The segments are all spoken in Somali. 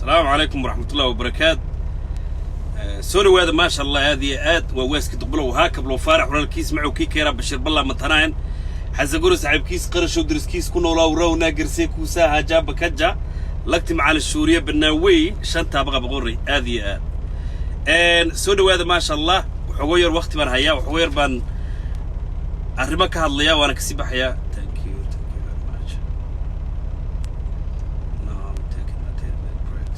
Asalaamu calaykum waraxmatullahi wabarakaat. Soo dhawaada, maasha Allah, aad iyo aad. Waa waaski Duqbulow, haakablow Faarax, walaalkiis macow, kii keeraa Bashiir Balla matanaayan Xasaguro, saaxiibkiis Qarashow, dariskiis ku noolaa rawna garsee kuusaa hajaaba kaja lagti macaali shuuriye banaaweyn shantaa baqa boqorey. Aad iyo aad soo dhawaada, maasha Allah. Waxoogo yar waqti baan hayaa, waxoogo yar baan arrimo ka hadlayaa, waana kasii baxayaa. Thank you, thank you very much. No, I'm taking my 10-minute break.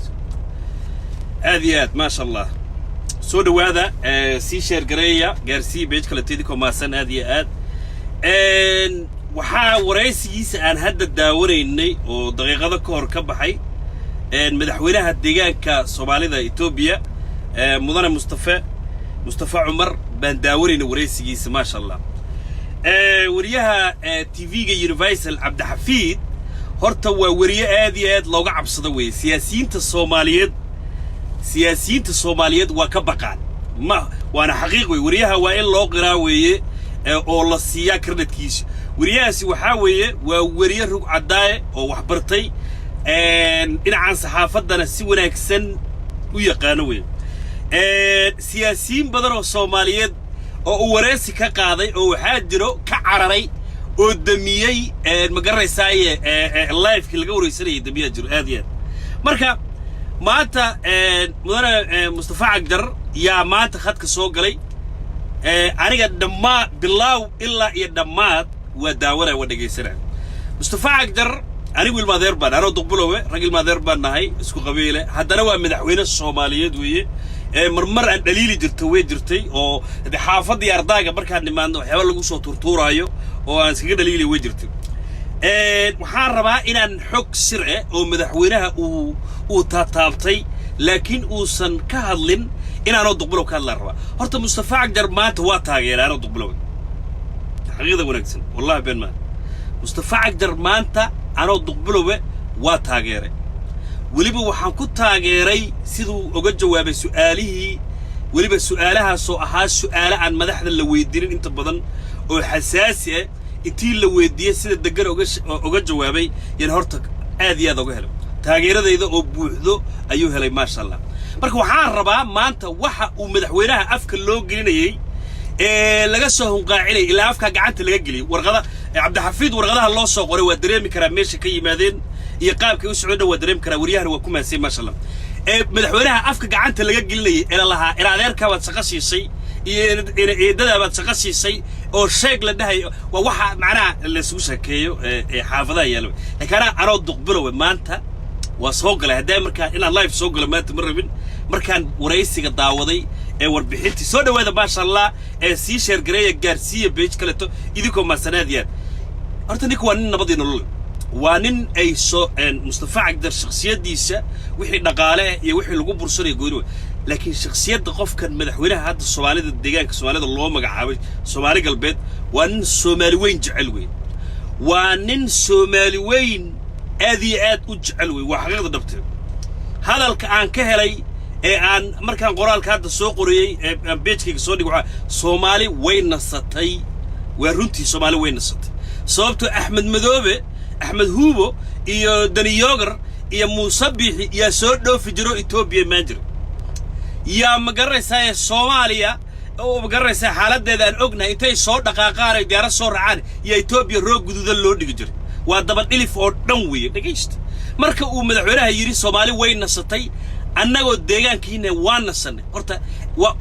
Aad iyo aad, maasha Allah, soo dhawaada. Sii share gareeya, gaarsii page kaleeto idinkoo maasan. Aad iyo aad waxaa waraysigiisa aan hadda daawanaynay oo daqiiqado ka hor ka baxay madaxweynaha deegaanka Soomaalida Etoobiya, mudane Mustafe Cumar baan daawanaynay waraysigiisa, maasha Allah. Wariyaha TV-ga Universal, Cabdixafiid, horta waa weriye aad iyo aad looga cabsado weeye. Siyaasiyiinta Soomaaliyeed waa ka baqaan, ma waana xaqiiq wey. Weriyaha waa in loo qiraa weeye oo la siiyaa creditkiisa. Weriyahaasi waxaa weeye waa weriye rug caddaaye oo wax bartay, dhinacan saxaafaddana si wanaagsan u yaqaano weeye. Siyaasiyiin badan oo Soomaaliyeed oo uu wareysi ka qaaday oo waxaa jiro ka cararay oo damiyey, ma garanaysaaye, livekii laga wareysanayay damiyaa jiro. Aad iyo aad marka maanta mudane Mustafa Cagjar yaa maanta khadka soo galay. Aniga dhammaa bilaaw ilaa iyo dhammaad waa daawanaya, waa dhegaysanaya. Mustafa Cagjar anigu ilmaadeer baan, anoo Duqbulowe, rag ilmaadeer baan nahay, isku qabiile. Haddana waa madaxweyne Soomaaliyeed weeye. Marmar aan dhaliili jirto way jirtay, oo de xaafadda iyo ardaaga markaan nimaadno waxyaaba lagu soo turtuuraayo oo aan iskaga dhaliilay way jirtay. Waxaan rabaa inaan xog sir ah oo madaxweynaha uu taataabtay laakiin uusan ka hadlin inaanoo Duqbulow ka hadlaan rabaa. Horta Mustafa Cagjar maanta waa taageera anoo Duqbulow, xaqiiqda wanaagsan, wallahi been maa. Mustafa Cagjar maanta anoo Duqbulowe waa taageeray. Weliba waxaan ku taageeray siduu uga jawaabay su'aalihii, weliba su'aalahaasoo ahaa su'aale aan madaxda la weydiinin inta badan oo xasaasi ah. Intii la weydiiyey sida deggan uga jawaabay yan horta aad iyo aad uga helay. Taageeradayda oo buuxdo ayuu helay, maasha Allah. Marka waxaan rabaa maanta waxa uu madaxweynaha afka loo gelinayey ee laga soo hunqaacinayay, ilaa afkaa gacanta laga geliyey warqada Cabdixafiid, warqadaha loo soo qoray waa dareemi karaa meesha ka yimaadeen iyo qaabkay u socdeen waa dareemi karaa. Waryahana waa ku mahadsan, maasha Allah. Ee madaxweynaha afka gacanta laga gelinayay ee la lahaa ina adeerkaa baad shaqo siisay iyo ina eedadaa baad shaqo siisay oo sheeg la dhahayo, waa waxa macnaha laysugu sheekeeyo ee xaafadaha yaalo. Laakiin anoo Duqbilowe maanta waa soo galay. Haddii markaa inaan live soo galo maanta ma rabin, markaan waraysiga daawaday ee warbixintii. Soo dhawaada, maasha Allah, ee sii share gareeya, gaarsiiya page kaleto idinkoo maasanaadiyaan. Horta ninka waa nin nabadii nolol, waa nin ay soo Mustafa Cagdar shakhsiyaddiisa wixii dhaqaale iyo wixii lagu bursanaya gooni wey, laakiin shakhsiyadda qofkan madaxweynaha hadda Soomaalida, deegaanka Soomaalida loo magacaabay, Soomaali Galbeed, waa nin Soomaali weyn jecel wey. Waa nin Soomaali weyn aad iyo aad u jecel wey. Waa xaqiiqda dhabteed. Hadalka aan ka helay ee aan markaan qoraalka hadda soo qorayey ee aan pagekayga soo dhigay, waxaa Soomaali way nasatay. Waa runtii, Soomaali way nasatay, sababtoo Axmed Madoobe, Axmed Huubo iyo Daniyogar iyo Muuse Biixi yaa soo dhoofi jiro Etoobiya imaan jira, yaa ma garanaysaa, ee Soomaaliya oo ma garanaysaa xaaladdeeda aan ognahay, intay soo dhaqaaqaan ay diyaarad soo raacaan iyo Etoobiya roog guduudan loo dhigi jiray. Waa daba dhilif oo dhan weeye. Dhegaysta, marka uu madaxweynaha yidhi Soomaali way nasatay, annagoo deegaankiina waa nasannay, horta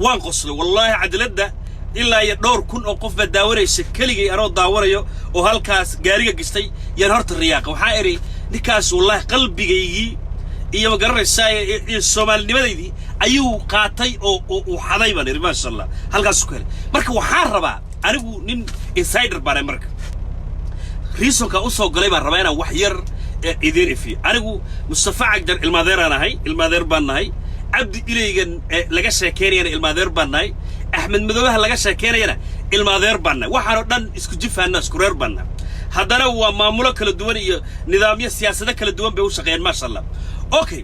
waan qoslay wallaahi. Cadaaladda ilaa iyo dhowr kun oo qof baa daawanaysa. Keligay anoo daawanayo oo halkaas gaariga gistay yaan horta riyaaqa. Waxaa idhi ninkaas wallaahi qalbigaygii iyo ma garanaysaa iyo soomaalinimadaydii ayuu qaatay oo uu xaday baan idhi, maasha Allah, halkaasuu ku helay. Marka waxaan rabaa, anigu nin insider baan ahay, marka reasonka u soo galay baan rabaa inaan wax yar idiin ifiyo. Anigu Mustafa Cagjar ilmaadeeraan ahay, ilmaadeer baan nahay. Cabdi Ilaygan laga sheekeynayana ilmaadeer baan nahay. Axmed Madoobaha laga sheekeynayana ilmaadeer baan nahay. Waxaanoo dhan isku jifaanna, isku reer baan nahay. Haddana waa maamulo kala duwan iyo nidaamyo siyaasado kala duwan bay u shaqeeyaan, maasha Allah. Okay,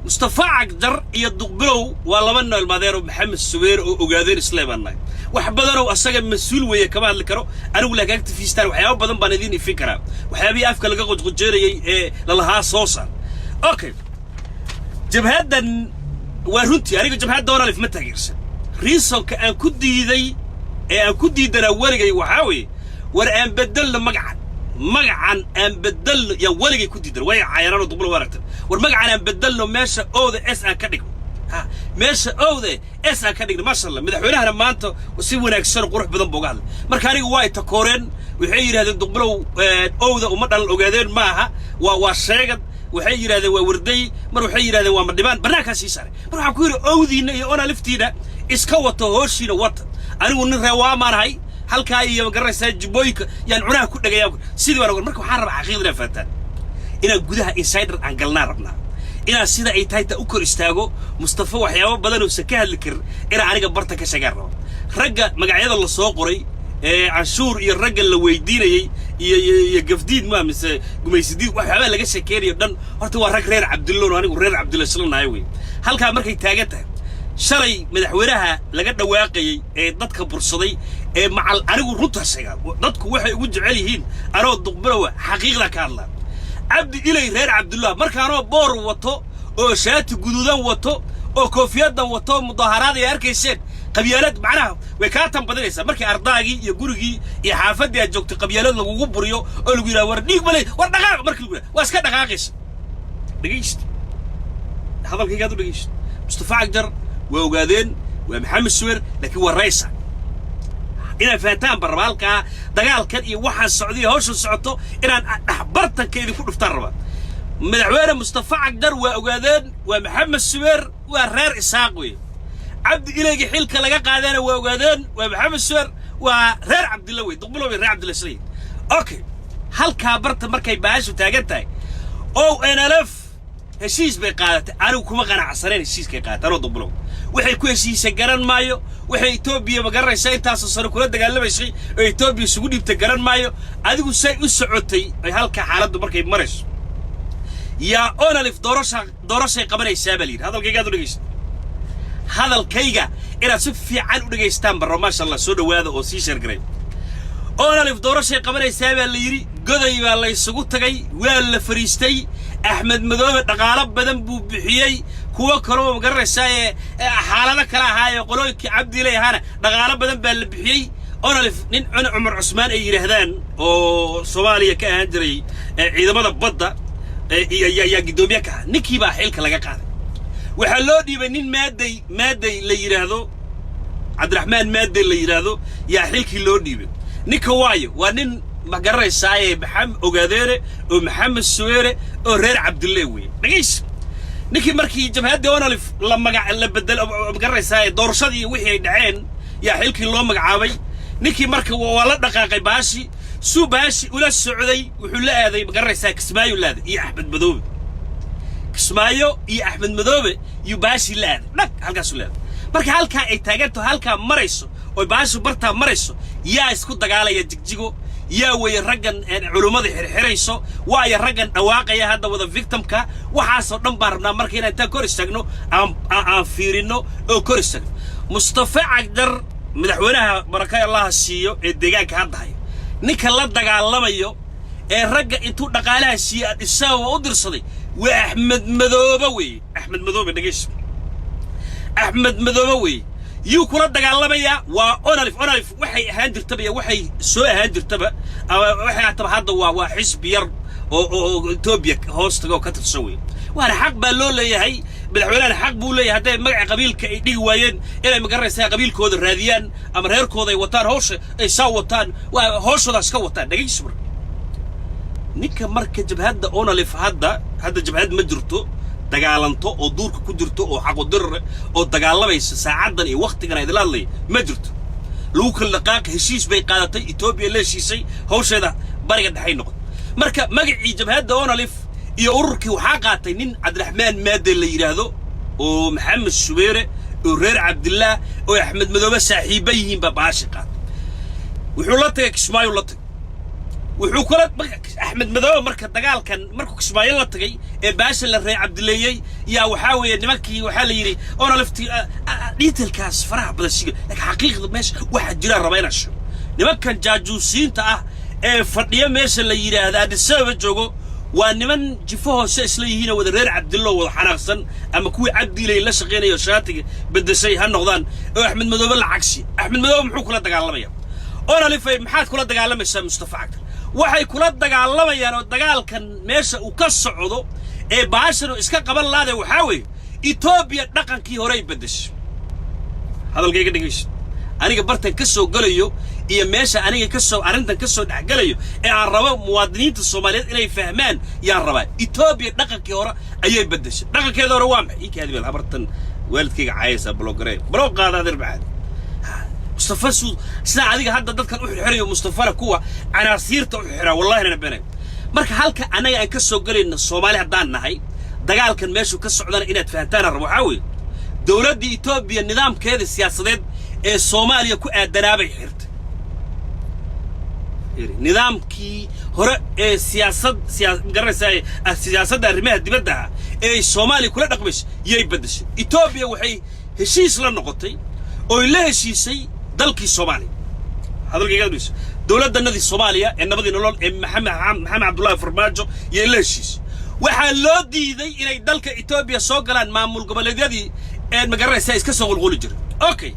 Mustafa Cagjar iyo Duqbilow waa laba nin oo ilmaadeer oo Maxamed Subeer oo ogaadeen isle baan nahay. Wax badanoo asaga mas-uul weeye kama hadli karo anigu, laakiin activistaan waxyaabo badan baan idiin ifin karaa, waxyaabihii afka laga qojqojeerayey ee lalahaa soo saar. Okay. Jabhaddan waa runtii aniga jabhadda ONLF ma taageersan. Reasonka aan ku diiday ee aan ku diidanaa weligay waxaa weeye, war aan bedelno magacan, magacan aan bedelno yaan weligay ku diidan. Way cayaranoo duqbula waa aragtan. War magacan aan bedelno, meesha owda S aan ka dhigno, ha meesha owda S aan ka dhigno. Maasha Allah, madaxweynahana maanta si wanaagsan oo qurux badan buu uga hadlay. Marka aniga waa ay takooreen, waxay yidhahdeen Duqbilow owda uma dhalan, ogaadeen maaha, waa sheegad. Waxay yidhahdeen waa warday, mar waxay yidhahdeen waa madhibaan. Bannaankaa sii saaray. Mar waxaan ku yidhi owdiinna iyo ONLFtiina iska wato, hooshiina wata. Anigu nin reewaamaanahay, halkaa iyo magaranaysaa jibbooyinka yaan cunaha ku dhagayaa sidii baan ogan. Marka waxaan rabaa xaqiiqda inaan fahantaan, inaan gudaha insider aan galnaa rabnaa, inaan sida ay tahay ta u kor istaago. Mustafa waxyaabo badan uusan ka hadli karin inaan aniga barta ka sheegaan rabo. Ragga magacyada la soo qoray ee canshuur iyo ragga la weydiinayey iyo gafdiid ma mise gumaysadiid, waxyaabaa laga sheekeynayo dhan, horta waa rag reer Cabdilloon, anigu reer Cabdillo isla nahay wey. Halkaa markay taagan tahay, shalay madaxweynaha laga dhawaaqayey ee dadka bursaday ee macal anigu runtaa sheegaa, dadku waxay ugu jecel yihiin anoo Duqbilowa xaqiiqda ka hadlaa. Cabdi Ilay reer Cabdullah markaanoo boor wato oo shaati guduudan wato oo koofiyadan wato mudaaharaad ay arkayseen, qabyaalad macnaha way kaa tan badinaysaa. Markii ardaagii iyo gurigii iyo xaafaddii aad joogtay qabyaalad lagugu buriyo oo lagu yidhaha war dhiig male, war dhaqaaq, markii lagu yidhaha waa iska dhaqaaqaysa. Dhegaysta hadalkaygaad u dhegaysta. Mustafa Cagjar waa ogaadeen, waa Maxamed Suwer, laakiin waa raysa. Inaad fahantaan baan rabaa halkaa dagaalkan iyo waxaan socday, hawshan socoto, inaan dhexbartanka idinku dhuftaan rabaa. Madaxweyne Mustafa Cagjar waa ogaadeen, waa Maxamed Suwer, waa reer Isaaq wey. Cabdi Ilayga xilka laga qaadana waa ogaadeen, waa Maxamed Suwer, waa reer Cabdilla wey. Duqbulo bay reer Cabdilla isleeyihin. Okay, halkaa barta markay baashu taagan tahay, ONLF heshiis bay qaadatay. Anigu kuma qanacsaneen heshiiskay qaadatay anoo Duqbulow. Waxay ku heshiisay garan maayo. Waxay Etoobiya ma garanaysaa intaasoo sano kula dagaalamaysay oo Etoobiya isugu dhiibtay garan maayo. Adigu say u socotay ay halka xaaladdu markay marayso, yaa ONLF doorasha doorashay qabanaysaa baa la yidhi. Hadalkaygaad u dhegaysta, hadalkayga inaad si fiican u dhegaystaan barro. Maasha Allah, soo dhowaada oo sii share garay. ONLF doorashay qabanaysaa baa la yidhi. Goday baa la isugu tagay, waa la fariistay. Axmed Madoobe dhaqaalo badan buu bixiyey, kuwo kaloo ma garanaysaa ee xaalado kale ahaayee qolooyinkii Cabdiilay ahaana dhaqaalo badan baa la bixiyey. ONLF nin Cumar Cusmaan ay yidhaahdaan oo Soomaaliya ka ahaan jiray ciidamada badda ayaa guddoomiye ka ahaa. Ninkii baa xilka laga qaaday, waxaa loo dhiibay nin Maaday la yidhaahdo, Cabdiraxmaan Maaday la yidhaahdo yaa xilkii loo dhiibay. Ninka waayo waa nin ma garanaysaaye Maxamed Ogaadeere oo Maxamed Suweere oo reer Cabdille weeye. Dhegaysa, ninkii markii jabhaddii ONLF la magac la bedelo, ma garanaysaaye, doorashadii wixii ay dhaceen, yaa xilkii loo magacaabay. Ninkii marka waa la dhaqaaqay baashi, suu baashi ula socday wuxuu la aaday, ma garanaysaa, Kismaayo la aaday iyo Axmed Madoobe. Kismaayo iyo Axmed Madoobe iyo baashi la aaday, dhag halkaasuu la aaday. Marka halkaa ay taagantaho, halkaa marayso oy baashu bartaa marayso, yaa isku dagaalaya Jigjigo? Yaa weeye raggan culummada xirxirayso? Waayo raggan dhawaaqaya hadda wada victimka? Waxaasoo dhan baan rabnaa marka inaan intaan kor istaagno aan fiirinno oo kor istaagno. Mustafa Cagdar, madaxweynaha barakay Allaha siiyo ee deegaanka hadda haya, ninka la dagaalamayo ee ragga intuu dhaqaalaha siiye Addis Ababa u dirsaday waa Axmed Madoobe weeye. Axmed Madoobe, dhegayso, Axmed Madoobe weeye. Yuu kula dagaalamayaa? Waa ONLF. ONLF waxay ahaan jirtaba iyo waxay soo ahaan jirtaba ama waxay ahaataba, hadda waa xisbi yar oo Etoobiya hoos taga oo ka tirsan weeye. Waana xaq baa loo leeyahay, madaxweynahana xaq buu leeyahay hadday magaca qabiilka ay dhigi waayeen inay magaranaysaa qabiilkooda raadiyaan ama reerkooda ay wataan, hawsha ay saa wataan, waa hawshoodaas ka wataan. Dhegayso, marka ninka marka jabhadda ONLF hadda jabhad ma jirto dagaalanto oo duurka ku jirto oo xaqudirre oo dagaalamaysa saacaddan iyo wakhtigan idila hadlaya ma jirto. Lagu kala dhaqaaqi heshiis bay qaadatay, Etoobiya la heshiisay, hawsheeda bariga dhexay noqotay. Marka magacii jabhadda ONLF iyo ururkii waxaa qaatay nin Cabdiraxmaan Maade la yidhaahdo oo Maxamed Subeere oo reer Cabdillaah oo Axmed Madoobe saaxiiba yihiin baa baashi qaatay. Wuxuu la tagay Kismaayo, la tagay wuxuu kula Axmed Madoobe. Marka dagaalkan markuu Kismaayo la tagay ee baasha la reer Cabdileeyey, yaa waxaa weeye nimankii waxaa la yidhi ONLFti detailkaas faraha badan siga, laakiin xaqiiqda meesha waxaa jiraan raba inaan sheego. Nimankan jaajuusiinta ah ee fadhiya meesha la yidhaahda Addis Ababa joogo. Waa niman jifo hoose isla yihiinoo wada reer Cabdillo, wada xanaaqsan, ama kuwii Cabdiilay la shaqaynayo shaatiga beddeshay ha noqdaan, oo Axmed Madoobe la cagsi. Axmed Madoobe muxuu kula dagaalamaya? ONLF-ay maxaad kula dagaalamaysaa Mustafa Cagtar? Waxay kula dagaalamayaan oo dagaalkan meesha uu ka socdo ee baashan iska qaban laade waxaa weeye, Etoobiya dhaqankii horey beddeshay. Hadalkayga dhegayso. Aniga bartan ka soo gelayo iyo meesha aniga ka soo arrintan ka soo dhexgelayo ee aan rabo muwaadiniinta Soomaaliyeed inay fahmaan yaan rabaa. Etoobiya dhaqankii hore ayay beddeshay. Dhaqankeeda hore waa maxay? Ii kaadi bal, habartan waalidkayga caayaysaa. Block garee, block qaada, adeer maxaad. Mustafa suu sidaa adiga hadda dadkan u xirxirayo, Mustafana kuwa canaasiirta u xirxiraa, wallahi nana beenayo. Marka halka annaga aan ka soo gelayno, Soomaali haddaan nahay, dagaalkan meeshuu ka socdana inaad fahantaan rabo, waxaa weeye dowladda Etoobiya nidaamkeeda siyaasadeed ee Soomaaliya ku aadanaabay xirtay. Nidaamkii hore ee siyaasad siyaa garanaysaa, siyaasadda arrimaha dibadda ah ee ay Soomaaliya kula dhaqmayso yay beddeshay. Etoobiya waxay heshiis la noqotay oy la heshiisay dalkii Soomaaliya. Hadalkayga dhegeyso. Dowladdanadii Soomaaliya ee nabadii nolol ee Maxamed Cabdullaahi Farmaajo yay la heshiisay. Waxaa loo diiday inay dalka Etoobiya soo galaan maamul goboleedyadii ee magaranaysaa iska soo qulquli jiray. Okay,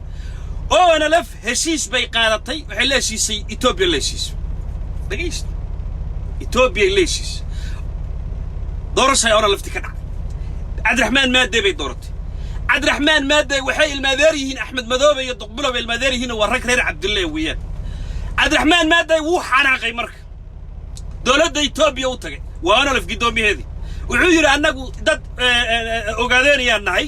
ONLF heshiis bay qaadatay. Waxay la heshiisay Etoobiya, la heshiisay. Dhegeysta, Etoobiya la heshiisay. Doorashay ONLF-ti ka dhacday. Cabdiraxmaan Maadey bay dooratay. Cabdiraxmaan Maadey waxay ilmaadeer yihiin Axmed Madoobe iyo Duqbulo bay ilmaadeer yihiin. Waa rag reer Cabdille weeyaan. Cabdiraxmaan Maadey wuu xanaaqay. Marka dowladda Etoobiya u tagay, waa ONLF guddoomiyaheedii, wuxuu yidhi: "Annagu dad ogaadeenayaan nahay,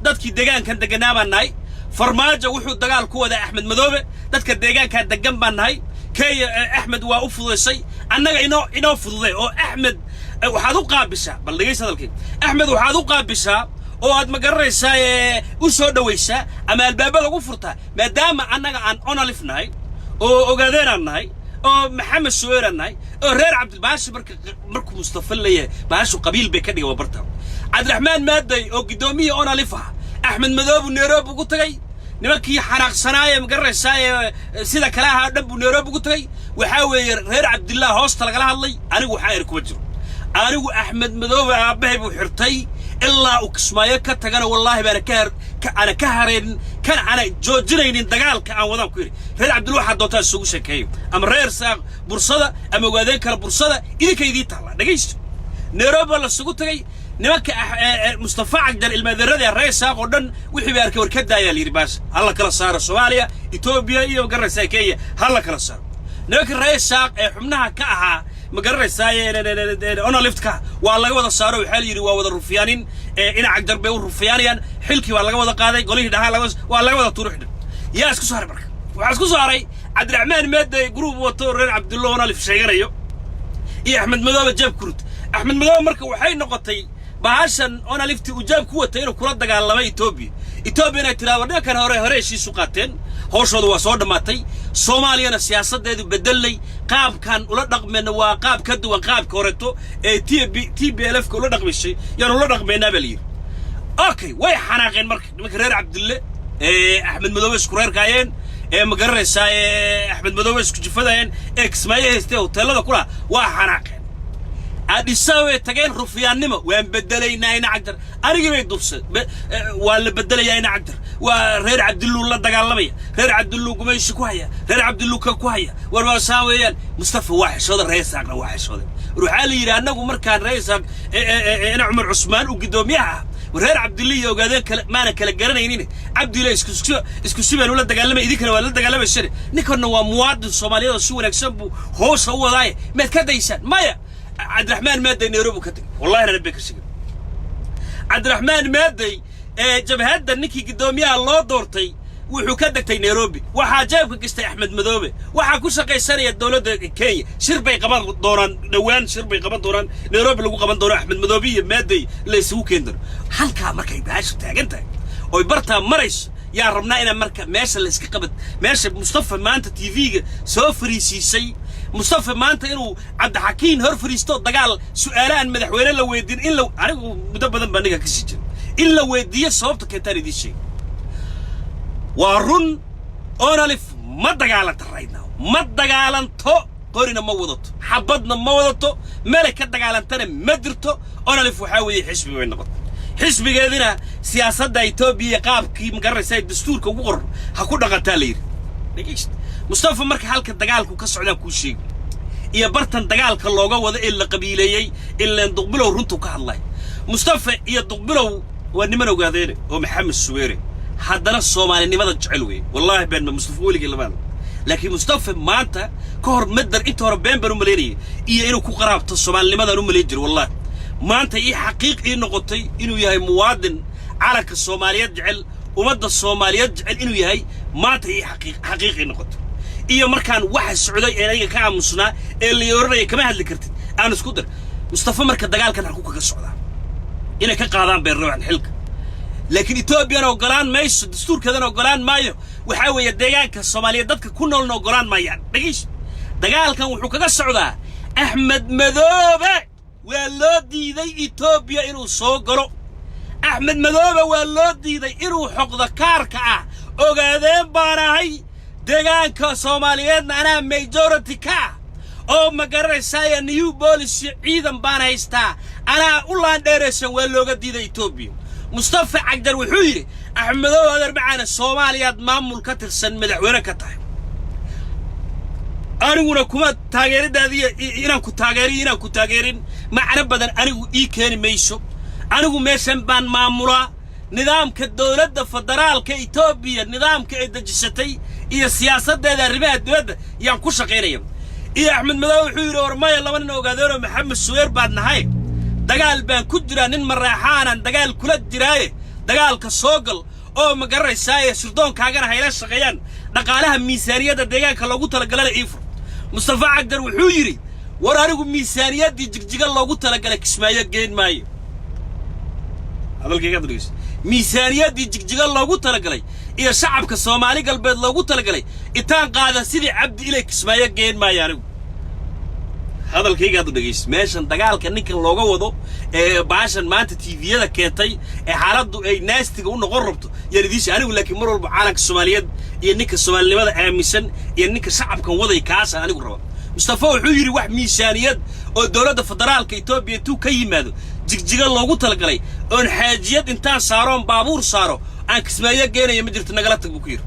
dadkii deegaankan deganaa baan nahay. Farmaajo wuxuu dagaal ku wadaa Axmed Madoobe. Dadka deegaankaa degan baan nahay. Kenya Axmed waa u fududaysay, annaga inoo fududay oo Axmed waxaad u qaabishaa." Bal dhegaysa hadalkayga. "Axmed waxaad u qaabishaa oo aad ma garanaysaa u soo dhowaysaa ama albaabada ugu furtaa, maadaama annaga aan ONLF nahay oo ogaadeenaan nahay oo Maxamed Suweeraan nahay oo reer Cabdilbaashi." Marka markuu Mustafa leeyahay baashu qabiil bay ka dhigay, waa barta. Cabdiraxmaan Maaday oo guddoomiya ONLF ah Axmed Madoobu Nairobi ugu tagay. Nimankii xanaaqsanaaye ma garanaysaa ee sida kale ahaa dhan buu Nairobi ugu tagay. Waxaa weeye reer Cabdillah hoosta lagala hadlay. Anigu waxaa iri kuma jiro. Anigu Axmed Madoobe aabbahay buu xirtay, ilaa uu Kismaayo ka tagana wallaahi baana ka ana ka hareenin, kana ana joojinaynin dagaalka aan wadaan ku yidhi. Reer Cabdilla waxaa doontaa isugu sheekeeyo, ama reer Saaq bursada ama Ogaadeen kale bursada, idinka idiin taallaa. Dhegaysto, Nairobi baa lasugu tagay. Nimanka Mustafa Cagdar ilmaadeerada reer Saaq oo dhan wixii bay arkay. War ka daayaa la yidhi, baasha ha la kala saaro Soomaaliya, Etoobiya iyo ma garanaysaa Kenya, ha la kala saaro. Nimanka reer Saaq ee xubnaha ka ahaa ma garanaysaa ONLF-ka waa laga wada saaro. Waxaa la yidhi waa wada rufyaanin, ina Cagdar bay u rufyaanayaan. Xilkii waa laga wada qaaday, golihii dhahaa waa laga wada tuuro xidhan. Yaa isku soo haray? Marka waxaa isku soo haray Cabdiraxmaan Meeday group wato, reer Cabdullo ONLF sheeganayo, iyo Axmed Madoobe jeeb kurut. Axmed Madoobe marka waxay noqotay bahashan ONLF-ti uu jeeb ku watay inuu kula dagaalamay Etoobiya. Etoobiya inay tidhahdo nimankan hore hore heshiisu qaateen, hawshooda waa soo dhammaatay, Soomaaliyana siyaasaddeedu bedelnay, qaabkan ula dhaqmayna waa qaab ka duwan qaabka horeto ee TPLF ka ula dhaqmaysay yaan ula dhaqmaynaa baa la yidhi. Okay, way xanaaqeen marka nimanka reer Cabdille ee Axmed Madoobe isku reerkaayeen ee ma garanaysaa ee Axmed Madoobe isku jifadayeen ee Kismaayo haystee hoteellada kula waa xanaaqeen. Addis Ababay tageen. "Rufyaannimo waan bedelaynaa ina Cagjar." Anigii bay dubsay. "Waa la bedelayaa ina Cagjar, waa reer Cabdilluu la dagaalamaya, reer Cabdilluu gumayshi ku haya, reer Cabdilluu ka ku haya." War waa saa weeyaan. Mustafa waa xishooda, reer Saaqna waa xishooday. War waxaa la yidhi annagu markaan reer Saaq ina Cumar Cusmaan uu guddoomiyaha ah, reer Cabdille iyo Ogaadeen kale maana kala garanaynin. Cabdille isku si baan ula dagaalamay, idinkana waa la dagaalamaysan. Ninkanna waa muwaadin Soomaaliyeed oo si wanaagsan buu howsha u wadaaye, maad ka daysaan? Maya. Cabdiraxmaan Maaday Nairobi ka tagay, wallahi nana bay ka sheegay. Cabdiraxmaan Maaday ee jabhadda ninkii guddoomiyaha loo doortay wuxuu ka degtay Nairobi. Waxaa jeebka gastay Axmed Madoobe, waxaa ku shaqaysanaya dowladda Kenya. Shir bay qaban doonaan dhowaan, shir bay qaban doonaan Nairobi lagu qaban doono, Axmed Madoobe iyo Maaday la isugu keeni doono. Halkaa markay baashu taagan tahay oy bartaa marayso, yaa rabnaa inaan marka meesha la iska qabad. Meesha Mustafa maanta TV-ga soo fariisiisay, Mustafa maanta inuu Cabdixakiin hor fariisto dagaal su'aalahan madaxweyne la weydiin in la anigu muddo badan baa ninka ka sii jira in la weydiiyo sababta keentaan idiin sheegay. Waa run, ONLF ma dagaalanta right now, ma dagaalanto. Qorina ma wadato, xabadna ma wadato, meelay ka dagaalantana ma jirto. ONLF waxaa weeye xisbi bay noqotay. Xisbigeedina siyaasadda Etoobiya qaabkii, magaranaysaa, dastuurka ugu qor ha ku dhaqantaa la yidhi. Dhegeysta, Mustafa, marka halka dagaalku ka socdaan kuu sheegi iyo bartan dagaalka looga wado ee la qabiileeyey. Ileen Duqbilow runtuu ka hadlay. Mustafa iyo Duqbilow waa niman ogaadeene oo Maxamed Suweere, haddana Soomaalinimada jecel weeye. Wallaahi been Mustafa weligii lamaan, laakiin Mustafa maanta ka hor madar inta hore been baan u malaynayay iyo inuu ku qaraabto Soomaalinimadaan u malayn jiro. Wallahi maanta ii xaqiiq ii noqotay inuu yahay muwaadin calanka Soomaaliyeed jecel, ummadda Soomaaliyeed jecel inuu yahay. Maanta ii xaqiiq ii noqotay iyo markaan waxa socday ee aniga ka aamusnaa ee la oranaya kama hadli kartid aan isku dar. Mustafa marka dagaalkan halkuu kaga socdaa? Inay ka qaadaan bay rabaan xilka, laakiin Etoobiyana ogolaan mayso, dastuurkeedana ogolaan maayo. Waxaa weeye deegaanka Soomaaliyeed dadka ku noolna ogolaan maayaan. Dhegeyso, dagaalkan wuxuu kaga socdaa Axmed Madoobe. Waa loo diiday Etoobiya inuu soo galo. Axmed Madoobe waa loo diiday inuu xoqdo kaarka ah "Ogaadeen baan ahay, deegaanka Soomaaliyeedna anaa majority ka ah, oo ma garanaysaaye new police ciidan baan haystaa, anaa u laandheeraysan." Waa looga diiday Etoobiya. Mustafa Cagjar wuxuu yidhi: "Axmedow, adeer macaane, Soomaaliyaad maamul ka tirsan madaxweyne ka tahay. Aniguna kuma taageeridaadiiyo inaan ku taageeriyo inaan ku taageerin macno badan anigu ii keeni mayso. Anigu meeshan baan maamulaa. Nidaamka dowladda federaalka Etoobiya, nidaamka ay dejisatay iyo siyaasaddeeda arrimaha dibadda yaan ku shaqaynaya." Iyo Axmed Madoobe wuxuu yidhi: "War maya, laba nin ogaadeenoo Maxamed Suweer baad nahay, dagaal baan ku jiraa, nin Mareexaanan dagaal kula jiraaye, dagaalka soo gal oo ma garanaysaaye sirdoonkaagana hayla shaqeeyaan, dhaqaalaha miisaaniyadda deegaanka loogu talagalana ii fur." Mustafa Cagdar wuxuu yidhi: "War anigu miisaaniyaddii Jigjiga loogu talagalay Kismaayo geen maayo." Hadalkayga dhegeyso. Miisaaniyaddii Jigjiga loogu talagalay iyo shacabka Soomaali Galbeed loogu talagalay intaan qaada sidii Cabdi Ilay Kismaayo geen maayo anigu. Hadalkaygaad u dhegeyso. Meeshan dagaalka ninkan looga wado ee baashan maanta TV-yada keentay ee xaaladdu ay naastiga u noqon rabto yaan idiin sheeg anigu. Laakiin mar walba caalamka Soomaaliyeed iyo ninka Soomaalinimada aaminsan iyo ninka shacabkan waday kaasaan anigu raba. Mustafa wuxuu yidhi: "Wax miisaaniyad oo dowladda federaalka Etoobiya intuu ka yimaado Jigjiga loogu talagalay oon xaajiyad intaan saaroon baabuur saaro aan Kismaayo geenaya ma jirto, nagala tag," buu ku yidhi.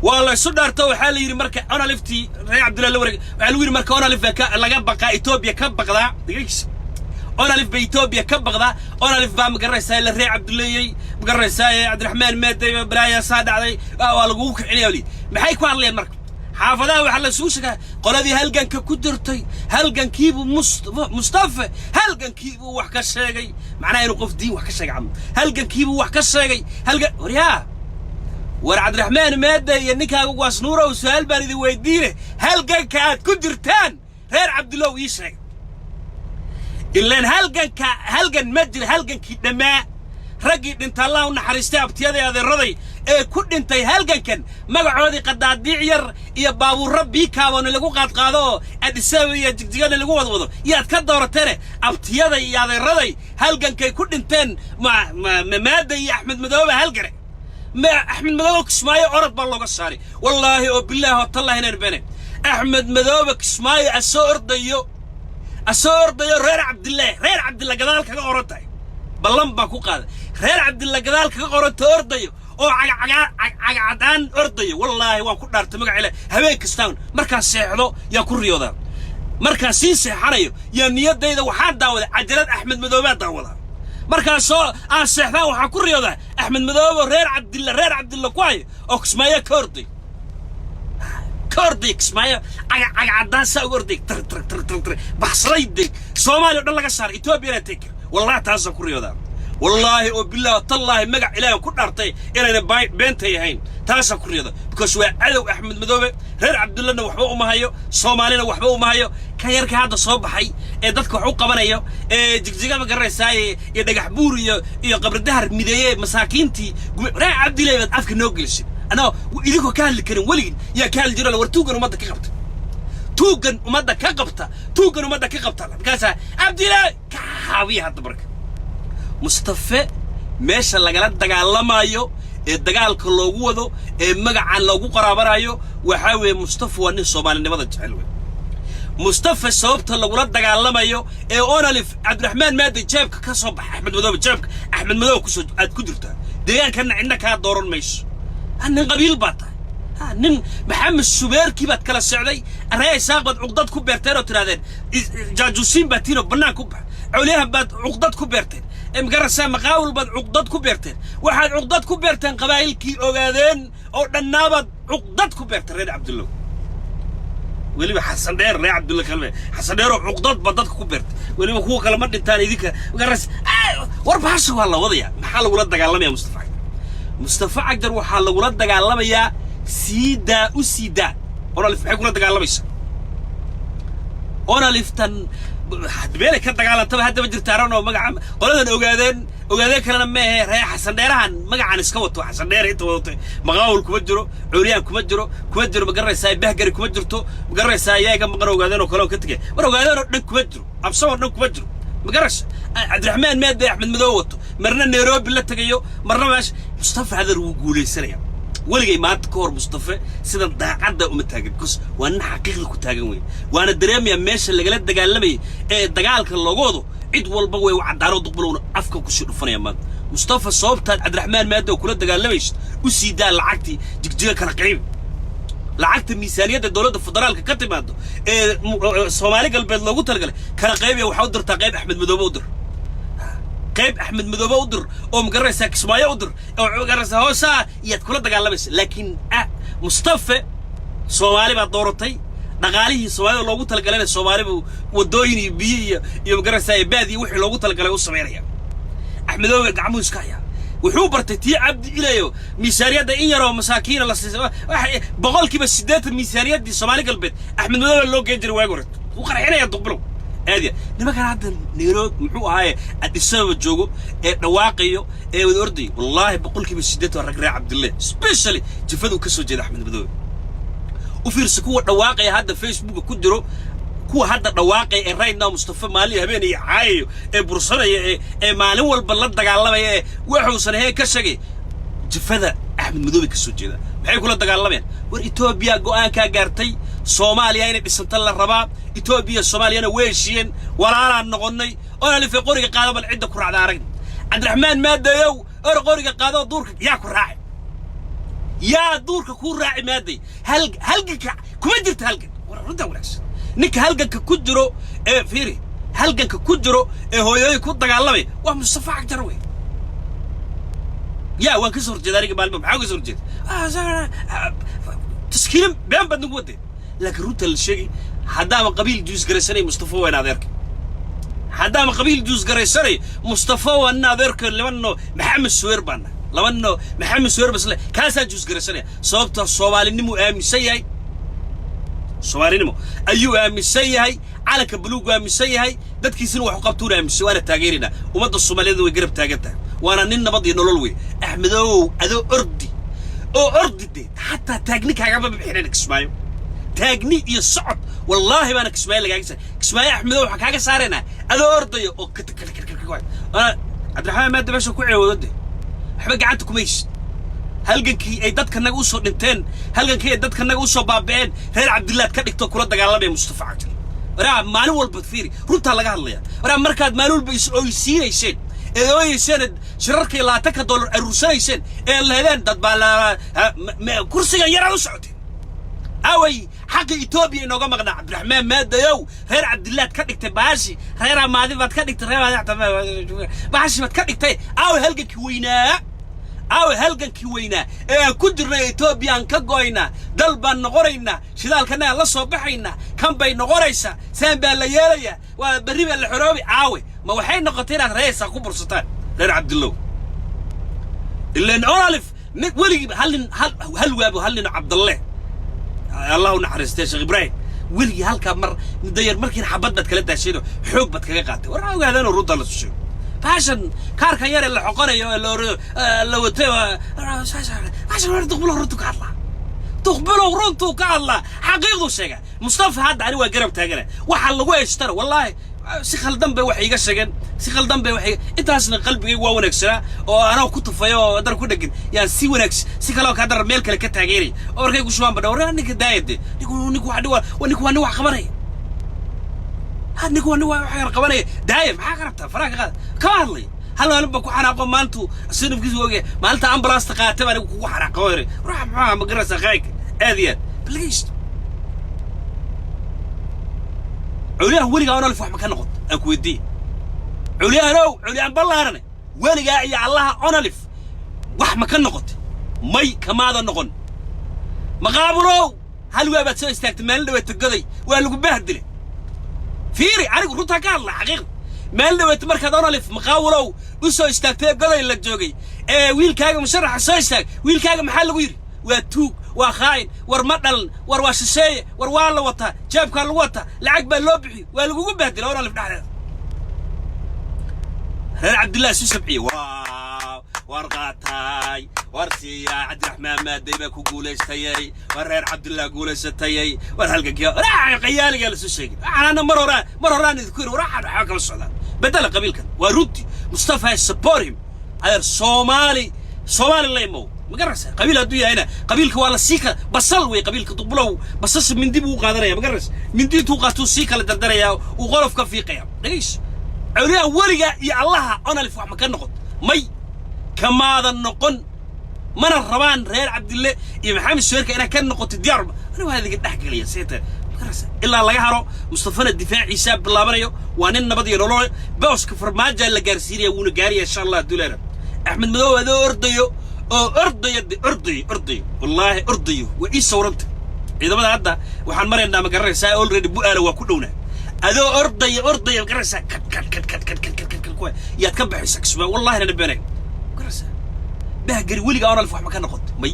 Waa la isu dhaarto. Waxaa la yidhi marka ONLF-tii reer Cabdullahi la wareeg, waxaa lagu yidhi marka ONLF baa ka laga baqaa, Etoobiya ka baqdaa. Dhegeyso, ONLF bay Etoobiya ka baqdaa. ONLF baa, magaranaysaa, la reer Cabduleeyey, magaranaysaa, Cabdiraxmaan Meeday balaaya saa dhacday, waa lagugu kicinaya. Li maxay ku hadlayaan marka? Xaafadaha waxaa la isugu sheegaa qoladii halganka ku jirtay, halgankiibuu Mustafa halgankiibuu wax ka sheegay, macnaha inuu qof diin wax ka sheegay camal, halgankiibuu wax ka sheegay halgan. Waryaa, war Cabdiraxmaan Maada iyo ninkaaga Waasnuurow, su-aal baan idin weydiine: halganka aad ku jirtaan, reer Cabdullow, ii sheeg. Ilaan halganka halgan ma jira. Halgankii dhammaa, raggii dhinta Allah u naxariistay, abtiyaday adeeraday ee ku dhintay halgankan, magacoodii qadaadiic yar iyo baabuurro biikaabona lagu qaadqaado oo Adisaba iyo Jigjigana lagu wadwado yaad ka doorateene. Abtiyaday iyo adeeraday halgankay ku dhinteen, ma Maada iyo Axmed Madoobe halgane, ma Axmed Madoobe Kismaayo orod baa looga saaray. Wallaahi oo bilaahi oo tallahi inaan bene, Axmed Madoobe Kismaayo asoo ordayo, asoo ordayo, reer Cabdillaahi, reer Cabdilla gadaal kaga oran tahay, ballan baan ku qaaday, reer Cabdilla gadaal kaga qoranta ordayo oo cagacadaan ordayo. Wallaahi waan ku dhaartay magaca Ilaah, habeen kastaan markaan seexdo yaan ku riyoodaa. Markaan sii seexanayo yaa niyaddayda waxaan daawaday cajalad Axmed Madoobaa daawadaa. Markaan soo aan seexdaan waxaan ku riyoodaa Axmed Madoobo reer Cabdilla, reer Cabdilla ku hayo oo Kismaayo ka orday, ka orday Kismaayo, cagacadaan saa uga orday, tar tar tar tar tar, baxsaday de Soomaaliya o dhan laga saaray, Etoobiyana tegi kar. Wallahi taasaan ku riyoodaa. Wallaahi oo bilaahi tallaahi, magac Ilaahi ku dhaartay inayna beentay ahayn. Taasaan ku riyooda because waa cadow Axmed Madoobe. Reer Cabdullana waxba uma hayo, Soomaalina waxba uma hayo. Kan yarka hadda soo baxay ee dadka wax u qabanayo ee Jigjiga, ma garanaysaaye, iyo Dhagax Buur iyo Qabridahar mideeye masaakiintii reer Cabdilay baad afka noo gelisay, annagoo idinkoo ka hadli karin. Weligin yaa ka hadli jiro? War tuugan ummadda ka qabta, tuugan ummadda ka qabta, tuugan ummadda ka qabta. Markaasaa Cabdilaahi ka xaabiya. Hadda marka Mustafe meesha lagala dagaalamayo ee dagaalka loogu wado ee magacan loogu qaraabanayo waxaa weeye, Mustafa waa nin Soomaalinimada jecel wey. Mustafa sababta lagula dagaalamayo ee ONLF Cabdiraxmaan Maadi jeebka ka soo baxa, Axmed Madoobe jeebka Axmed Madoobe kusoo aad ku jirtaa, deegaankanna cidna kaa dooran mayso. Nin qabiil baa tahay, nin Maxamed Subeerkii baad kala socday, ree Isaaq baad cuqdad ku beerteen oo tidhahdeen jaajuusiin baad tiinoo bannaan ku bax. Cawliyahan baad cuqdad ku beerteen, magaraysaa, Maqaawil baad cuqdad ku beerteen. Waxaad cuqdad ku beerteen qabaa'ilkii Ogaadeen oo dhannaabaad cuqdad ku beerteen, reer Cabdullow, weliba Xasan Dheer, reer Cabdulla kalme Xasan Dheeroo cuqdad ba dadka ku beertay. Weliba kuwa kale ma dhintaan idinka magaras. War baasha waa la wadayaa. Maxaa lagula dagaalamaya Mustafa Cagjar? Mustafa Cagjar waxaa lagula dagaalamayaa sii daa, u sii daa. ONLF maxay kula dagaalamaysaa? ONLF-tan meelay ka dagaalantaba haddaba jirtaaran oo magaca qoladan Ogaadeen, Ogaadeen kalena meehe, ree Xasan Dheerahan magacan iska wato. Xasan Dheer inta wadato, Maqaawul kuma jiro, Cuuriyaan kuma jiro, kuma jiro, ma garanaysaa, Bahgari kuma jirto, ma garanaysaa, ayaa iga maqan Ogaadeen oo kale oo ka tegay. War Ogaadeen oo dhan kuma jiro, Absam oo dhan kuma jiro, ma garaysa. Cabdiraxmaan Maadbe Axmed Madow wato, marna Nairobi la tegayo, marna meesha. Mustafa hadar wuu guulaysanaya. Weligay maanta ka hor Mustafe sidan daacadda uma taagan, because waa nin xaqiiqda ku taagan weyn, waana dareemayaa meesha lagala dagaalamayay ee dagaalka looga wado. Cid walba way u caddaano, Duqbalowna afka kusii dhufanaya maanta. Mustafa, sababtaad Cabdiraxmaan Maada oo kula dagaalamaysid, u sii daa lacagtii Jigjiga, kala qaybi lacagta miisaaniyadda dowladda federaalka ka timaado ee Soomaali Galbeed loogu talagalay. Kala qaybiya. Waxaa u dirtaa qayb Axmed Madoobe u dir, qayb Axmed Madoobe u dir, oo magaraysaa Kismaayo u dir, oo magaraysaa hoosaa iyaad kula dagaalamaysa. Laakiin Mustafe Soomaali baad dooratay, dhaqaalihii Soomaalida loogu talagalayna Soomaali buu waddooyin iyo biyo iyo magaraysaa baad iyo wixii loogu talagalay u samaynaya. Axmedoobe gacmuhu iska hayaa. Wuxuu bartay tii Cabdi Ilayo, miisaaniyadda in yaroo masaakiina la siisay. 80% miisaaniyaddii Soomaali Galbeed Axmed Madoobe loo geen jiray waagi horeto. Wuu qarxinaya Duqbilow aadiya. Nimankan hadda Nairobi, muxuu ahaaye, Addis Ababa joogo ee dhawaaqayo ee wada ordaya, wallaahi 80% waa rag reer Cabdille, specially jifadu ka soo jeeda Axmed Madoobe. U fiirsa kuwa dhawaaqaya hadda Facebooka ku jiro, kuwa hadda dhawaaqaya ee right now Mustafa maalin habeen iyo caayayo ee bursanaya ee maalin walba la dagaalamaya ee wuxuusan ahayn ka sheegay, jifada Axmed Madoobe ka soo jeeda. Maxay kula dagaalamayaan? War Etoobiya go'aankaa gaartay, Soomaaliya inay dhisanta la rabaa. Etoobiya Soomaaliyana way heshiiyeen, walaalaan noqonnay. ONLF qoriga qaado, bal cidda ku raacda aragna. Cabdiraxmaan Maadayow, or qoriga qaado, duurka yaa ku raacay? Yaa duurka kuu raaci? Maaday hal halganka kuma jirta. Halgan, war runtaa wanaagsan. Ninka halganka ku jiro ee fiiri, halganka ku jiro ee hooyooyin ku dagaalamay waa Mustafa Cagjar wey. Yaa waan ka soo horjeeda aniga maalmo? Maxaa ka soo horjeeda? Taskiilin been baad nagu wadeen, laakiin runta la sheegay, haddaama qabiil juus garaysanay, Mustafa waa in adeerka. Haddaama qabiil juus garaysanay, Mustafa waa nin adeerka. Laba nino Maxamed Suweer baana, laba nino Maxamed Suweer basle kaasaan juus garaysanaya, sababta Soomaalinimuu aaminsan yahay, Soomaalinimo ayuu aaminsan yahay, calanka buluugu aaminsan yahay, dadkiisina wax u qabtuuna aaminsan, waana taageeraynaa. Ummadda Soomaaliyeed way garab taagan tahay, waana nin nabad iyo nolol wey. Axmedow, adoo ordi oo ordi de, xataa taagni kaagama bixinayna Kismaayo, taagni iyo socod wallaahi baana Kismaayo lagaaga saar. Kismaayo, Axmedow, waxaan kaaga saaraynaa adoo ordaya oo Cabdiraxmaan Maada meesha ku ceewado de. Waxba gacanta kuma haysid. Halgankii ay dadka naga usoo dhinteen, halgankii ay dadka naga usoo baaba'een, reer Cabdillaad ka dhigto kula dagaalamaya Mustafa Cagjar. Waraa maalin walba fiiri, runtaa laga hadlaya. Waraa markaad maalin walba is oysiinayseen ee ooyeyseen, shirarkii $20 aruursanayseen ee lahedeen dad baa la kursigan yaraad u socoteen, away xaqi Etoobiya inooga maqnaa? Cabdiraxmaan Maadayow, reer Cabdillaad ka dhigtay baashi, reer Amaadi baad ka dhigtay, reer baashi baad ka dhigtay. Aaway halgankii weynaa? Aaway halgankii weynaa ee aan ku jirnay? Etoobiya aan ka go'aynaa, dal baan noqonaynaa, shidaalkana aan la soo baxaynaa, kan bay noqonaysaa, saan baa la yeelayaa, waa berri baa la xoroobi. Aawe? Ma waxay noqotay inaad reeysaa ku bursataan reer Cabdillow? Ileen ONLF mid weligiiba hal nin, hal waabo, hal nin Cabdalle, Allah u naxariistay, Sheekh Ibraahim, weligii halkaa mar muddo yar markiina xabad baad kala daasheenoo xoog baad kaga qaatay. War ogaadeen oo runta la sheego, baashan kaarkan yar ee la xoqonayo ee la watay, baashan. War Duqbulow runtu ka hadlaa, Duqbulow runtuu ka hadlaa, xaqiiqduu sheega. Mustafa hadda ani waa garab taagana. Waxa lagu haystana wallaahi si khaldan bay wax iiga sheegeen, si khaldan bay wax intaasna qalbigaygu waa wanaagsanaa oo anoo ku tufayo oo haddana ku dhegan yaan si wanaagsan, si kaloo ka haddana meel kale ka taageeraya oo markay ku shubaan badha. War ninka daayade, ninku ninku wax ninku waa nin wax qabanaya. Ha ninku waa nin waa waxaan qabanaya daaya. Maxaa ka rabtaa? Faraha ka qaada. Kama hadlay. Hal maalin baa ku xanaaqo maalintu si nafkiisu ogyahay. Maalinta ambalaasta qaatay baan kugu xanaaqo yiri ruuxa maxaa ma garanaysaa qaayka aad iyo aad balgeysto. Culyahan weligaa ONLF wax ma ka noqoto? Aan ku weydiiye culyahanow, culyahan ballaarane, weligaa iyo Allaha ONLF wax ma ka noqotay? May, kamaada noqon. Maqaabulow, hal waa baad soo istaagtay maalin dhaweeto Goday, waa lagu bahdilay. Fiiri, anigu runtaa ka hadla xaqiiqda. Maalin dhaweeto markaad ONLF maqaabulow u soo istaagtay Goday la joogay ee wiilkaaga musharaxa soo istaag, wiilkaaga maxaa lagu yidhi? Waa tuug, waa khaa'in, war ma dhalan, war waa shisheeye, war waa la wataa, jeebkaa lagu wataa, lacag baa loo bixiyey. Waa lagugu bahdilay ONLF dhexdeeda. Reer Cabdillah isu sabciye, waaw, war qaatay, war siiya Cabdiraxmaan Maaday baa ku guulaystayay, war reer Cabdillah guulaysatayay, war halgankii qayaaligaa lasu sheegay. Waxaana mar horaan idinku yidhi, war waxaan waxba kala socdaan, bedela qabiilkan. Waa runti Mustafa, support him adeer. Soomaali, Soomaali laymow, ma garanaysaa? Qabiil hadduu yahayna qabiilka waa la sii kala basal wey. Qabiilka Duqbulow basasha mindi buu u qaadanaya, ma garanaysa? Mindi intuu qaatuu sii kala dardarayaa, uu qolof ka fiiqaya. Dhegayso cawliyaha, weligaa iyo Allaha ONLF wax ma ka noqon? May, kamaadan noqon. Mana rabaan reer Cabdille iyo Maxamed Sheerka inaad ka noqoto diyaar. Anigu waa idinka dhex gelaya seeta, ma garanaysa? Ilaa laga haro Mustafana difaaciisa bilaabanayo. Waa nin nabad iyo nolol. Booska Farmaaja la gaarsiinaya, wuuna gaaraya insha Allah. Duleera Axmed Madow adoo ordayo oo ordaya de, ordayo, ordayo, wallaahi ordayo, waa ii sawranta. Ciidamada hadda waxaan maraynaa, ma garanaysaa, already Bu-aala waa ku dhownaa. Adoo ordaya, ordaya, ma garanaysaa, kad kad kad kad kad kad kad kad kad kuwa yaad ka baxaysaa Kismaayo. Wallahi nana beenay, ma garanaysaa? Bahgari weligaa ONLF wax ma ka noqotay? May.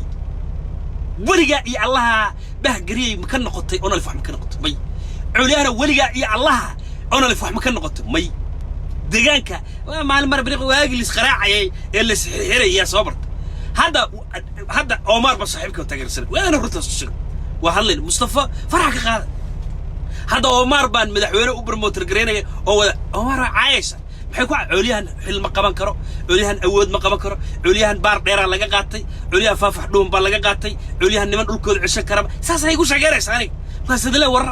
Weligaa iyo Allaha Bahgariyay ma ka noqotay ONLF? Wax ma ka noqotay? May. Culyahana weligaa iyo Allaha ONLF wax ma ka noqotay? May. Deegaanka waa maalin mar bariiq waagii lisqaraacayay ee lisxirxiraya soo barta. Hadda Omar ba saaxiibka taageersan, waana runtaas sheeg, waa hadlayn. Mustafa farax ka qaada. Hadda Omar baan madaxweyne u promote gareynaya oo wada Omar waa caayaysa. Maxay ku coolyahan? Xil ma qaban karo coolyahan, awood ma qaban karo coolyahan. Baar dheeraa laga qaatay coolyahan, Faafax dhuun baa laga qaatay coolyahan. Niman dhulkooda ceshan karaba saasay igu sheegeynaysa aniga. Markaas adile war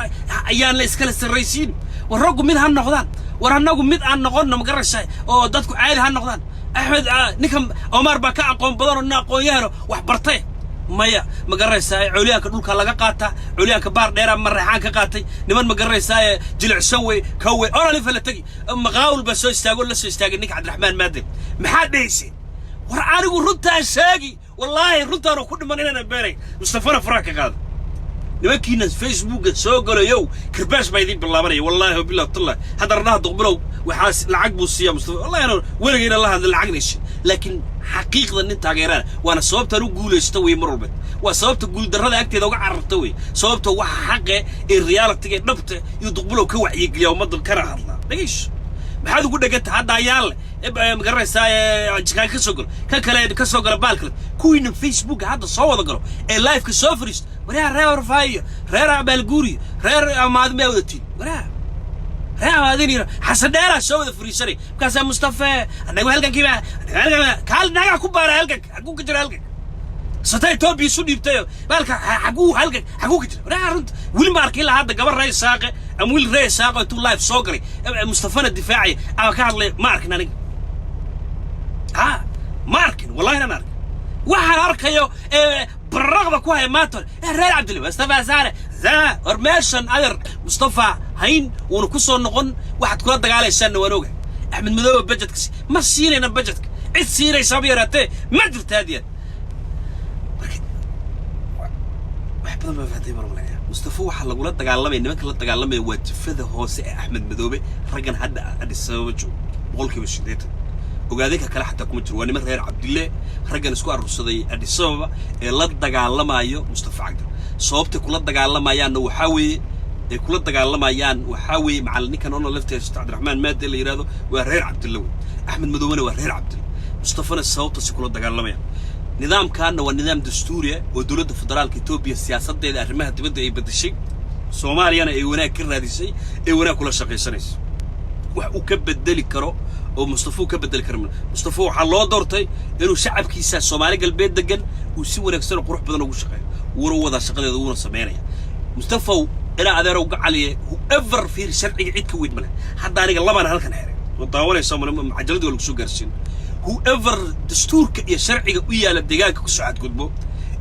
ayaan la iskala sarraysiin, war raggu mid ha noqdaan, war annagu mid aan noqonno, ma garaysa, oo dadku caadi ha noqdaan. Axmed ninkan Omar baa ka aqoon badan oo nin aqoon-yahano wax bartay. Maya, ma garanaysaa, coolyahanka dhulka laga qaataa, coolyahanka Baar dheeraa Mareexaan ka qaatay, niman ma garanaysaa jilicsan wey ka wey. ONLF la tegi maqaawul baa soo istaago, la soo istaagay ninka Cabdiraxmaan Maade. Maxaad dhehayseen? War anigu runtaan sheegi, wallaahi runtaan oo ku dhiman inaanan beenay. Mustafana faraha ka qaada. Nimankiina Facebooka soo galayow, karbaash baa idiin bilaabanaya, wallaahi wabillahi tallah. Hadda radhaha Duqbilow waxaas lacag buu siiyaa Mustafa. Wallahi anuu weligayna la hadla lacagna ishin, laakiin xaqiiqda nin taageerana waana. Sababtaan u guulaysto wey mar walba, waa sababta guuldarrada agteeda uga cararta wey. Sababta waxa xaqe ee realityga ee dhabta iyo Duqbilow ka wacyigeliya ummadda kana hadlaa. Dhegayso, maxaad ugu dheganta hadda? Ayaan le ma garanaysaa jikaan ka soo galo, kan kale ka soo galo, baal kale. Kuwiina Facebooka hadda soo wada galo ee liveka soo fariisto, waryaa reer Warfaayo, reer Abaalguuriyo, reer Amaadi maa wadatiin? Waryaa reer Amaadin iyo Xasan Dheeraa soo wada fariisanay. Markaasaa Mustafa annagu halgankiiba kaal nagaa ku baara. Halganka xaguu ka jira? Halganka sata Etoobiya isu dhiibtayo baalka xaguu, halgan xaguu ka jira? Waryaa runta weli ma arkin ilaa hadda gabar reer Saaqe ama wiil reer Saaqe intuu live soo galay Mustafana difaacay ama ka hadlay. Ma arkin aniga, ha ma arkin, wallahi inaan arkin. Waxaan arkayo ee barraqda ku haya maanta ee reer Cabdille Mustafa Saare war meeshan adeer Mustafa hayn wuuna ku soo noqon. Waxaad kula dagaalaysaanna waan oga. Axmed Madoobe budgetka ma siinayna, budgetka cid siinaysaaba yaraatee ma jirta. Aad iyo aad marka wax badan baa fahtay mar malaya. Mustafa waxaa lagula dagaalamaya, nimanka la dagaalamaya waa jifada hoose ee Axmed Madoobe. Raggan hadda Addis Ababa joogo 80% ogaadinka kale xataa kuma jiro. Waa niman reer Cabdille, raggan isku arursaday Addis Ababa ee la dagaalamayo Mustafa Cagdar. Sababtay kula dagaalamayaanna waxaa weeye, ay kula dagaalamayaan waxaa weeye, macallin ninkan ona lafteeda Cabdiraxmaan Maade la yidhahdo waa reer Cabdille wey, Axmed Madoobena waa reer Cabdille, Mustafana sababtaasi kula dagaalamayaan. Nidaamkaanna waa nidaam dastuuriya oo dowladda federaalka Etoobiya siyaasaddeeda arrimaha dibadda ay beddeshay, Soomaaliyana ay wanaag ka raadisay, ee wanaag kula shaqaysanayso. Wax uu ka bedeli karo oo Mustafa uu ka bedeli karo, Mustafa waxaa loo doortay inuu shacabkiisa Soomaali Galbeed degan uu si wanaagsan oo qurux badan ugu shaqeeyo. Wuuna u wadaa shaqadeeda, wuuna samaynaya. Mustafaw, inaa adeerow gacaliye, whoever Whoever, fiir, sharciga cid ka weyn male. Hadda aniga labaan halkan xiray oo daawanaysa, cajaladu waa lagu soo gaarsiin. Whoever dastuurka iyo sharciga u yaala deegaanka kusoo xadgudbo,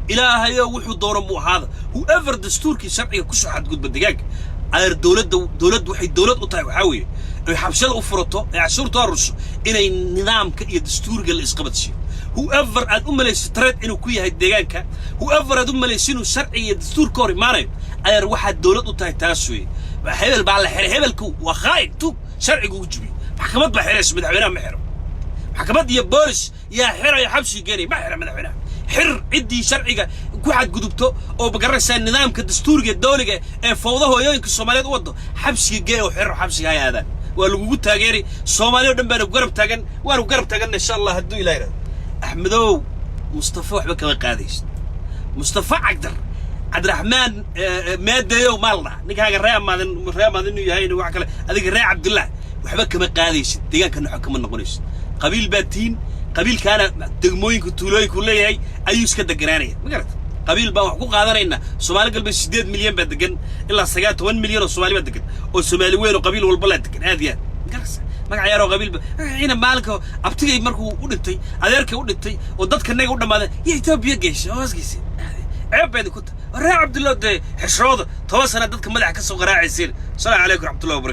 Ilaahayo wuxuu doono muu ahaada, whoever dastuurka iyo sharciga kusoo xadgudbo deegaanka, adeer, dowladda, dowladdu waxay dowlad u tahay waxaa weeye ay xabshada u furato, ay cashuurta u aruurso, inay nidaamka iyo dastuuriga la isqabadsiiyo. Whoever aad u malayso threat inuu ku yahay deegaanka, whoever aad u malayso inuu sharciga iyo dastuur ka hor imaanayo, adeer, waxaad dowlad u tahay taas weeye. Hebel baa la xiray, hebelku waa khaa'in, tuug, sharcigu u jibiyo, maxkamad baa xirayso, madaxweynaha ma xiro. Maxkamad iyo boolis yaa xiraya, xabsiga geenaya, ma xira madaxweynaha. Xir ciddii sharciga ku xadgudubto oo magaraysaa nidaamka dastuuriga dawliga ee fawda hooyooyinka Soomaaliyeed u wado, xabsiga gee oo xiro, xabsiga hay aadaan. Waa lagugu taageeri, Soomaali oo dhan baanu garab taagan, waanu garab taaganna, insha Allah, hadduu Ilaah yidhahdo. Axmedow, Mustafa waxba kama qaadaysid. Mustafa Cagdar, Cabdiraxmaan Maadeeyow, maal dhaha ninkaaga ree Amaadin, ree Amaadin inuu yahay wax kale, adiga ree Cabdillah waxba kama qaadaysid. Deegaanka noxo kama noqonaysid. Qabiil baa tihiin, qabiilkaana degmooyinka, tuulooyinku leeyahay ayuu iska deganaanaya. Ma garata? Qabiil baan wax ku qaadanaynaa. Soomaali Galbeed 8 milyan baa degan, ilaa 19 milyan oo Soomaali baa degan, oo Soomaali weyn oo qabiil walba laa degan. Aad iyo aad, ma garasa? Magac yaroo qabiilba ciina maalinka abtigay markuu u dhintay, adeerkay u dhintay, oo dadka naga u dhammaaday iyo Etoobiya geysay, hoos geysay. Ceeb baa idinku tahay, reer Cabdillah. Dee xishooda, 10 sana dadka madaxa ka soo qaraacayseen. Asalaamu calaykum raxmatullahi wabarakatu.